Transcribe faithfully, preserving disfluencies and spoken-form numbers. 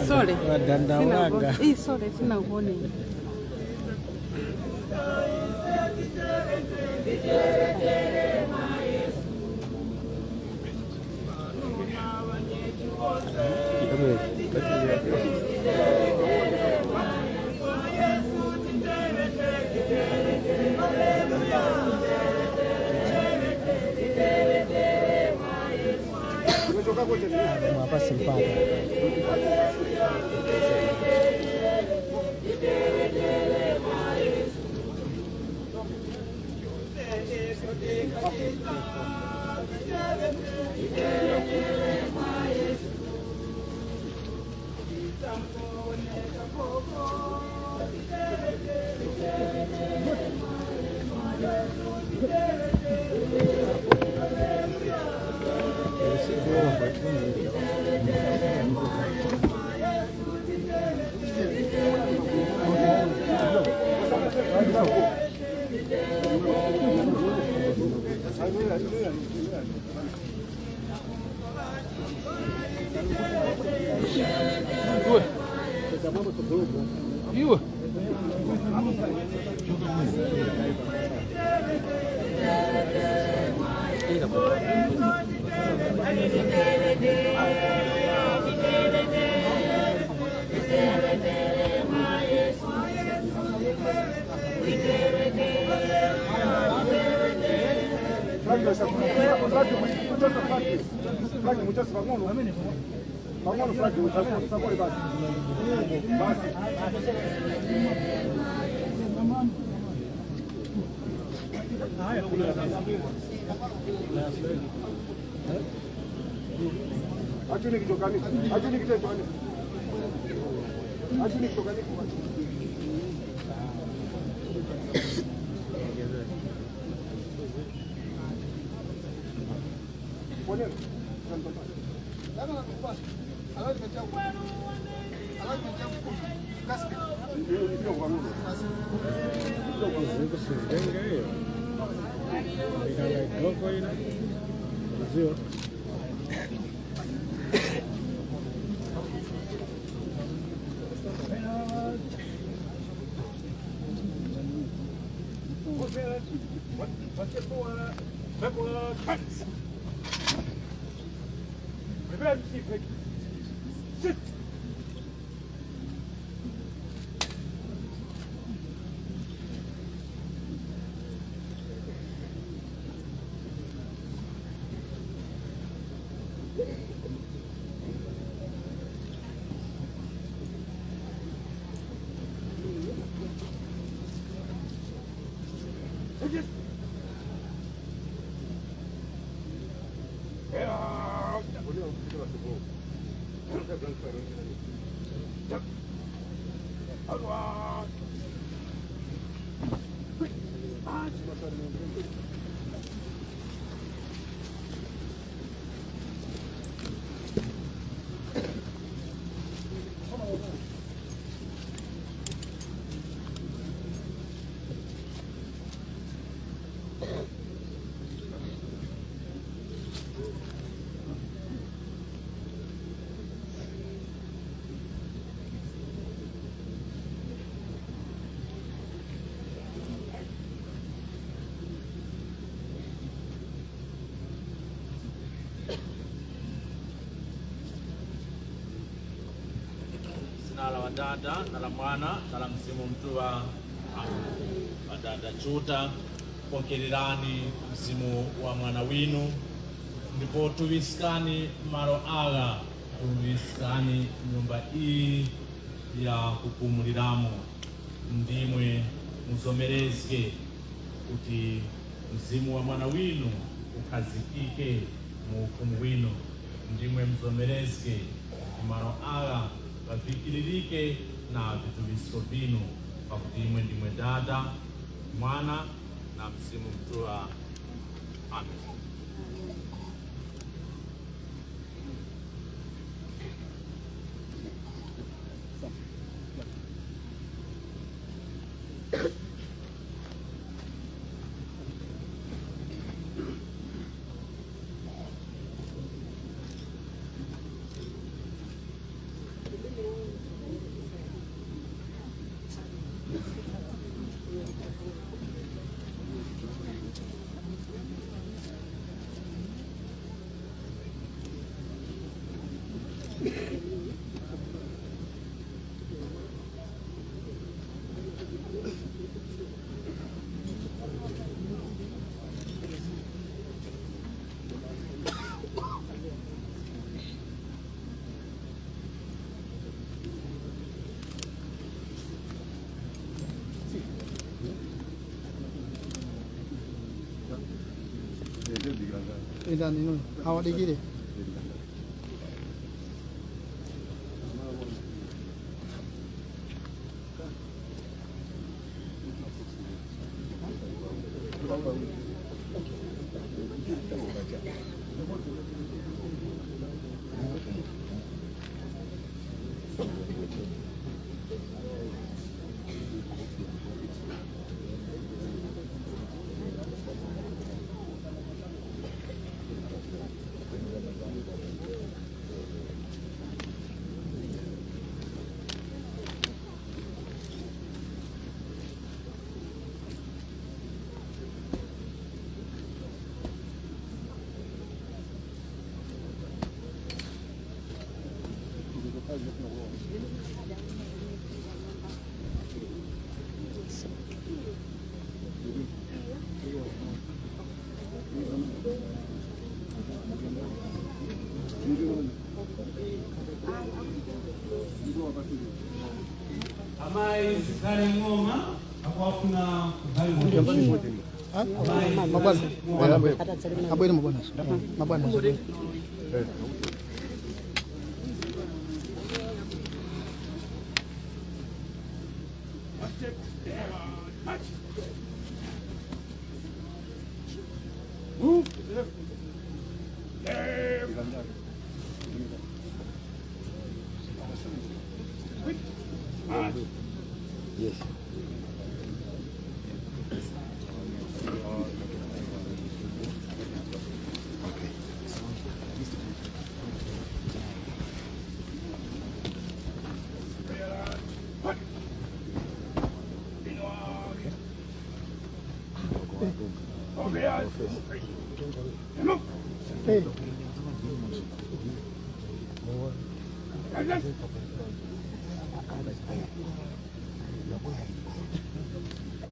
Sorry. Wadandaulaga. Sina uko-, eh, sorry, sina kuona. Mwapasi mpaka. Iwe. Iwe. Frank, muchose pang'ono. Pang'ono, Frank, muchose, muchose basi. Basi. Achuni kichokani. Achuni kichokani. Achuni kichokani. Zina la Ŵadada, na la Mwana, na la Mzimu Mutuŵa. Amen. Ŵadada Chiuta, pokererani Mzimu wa Mwana winu, ndipo tuŵiskani malo agha, tuŵiskani nyumba iyi ya kupumuliramo. Ndimwe muzomerezge kuti Mzimu wa Mwana winu ukhazikike mu Ufumu winu. Ndimwe muzomerezge kuti malo agha ghavikiririke na vituŵisko vinu, pakuti imwe ndimwe Dada, Mwana, na Mzimu Mutuŵa. Indani inu, awadikire. Amayi Zikale Ng'oma akuwafuna kubali. Mabwana. Abwere mabwana. Mabwana. Move. Yes. Okay.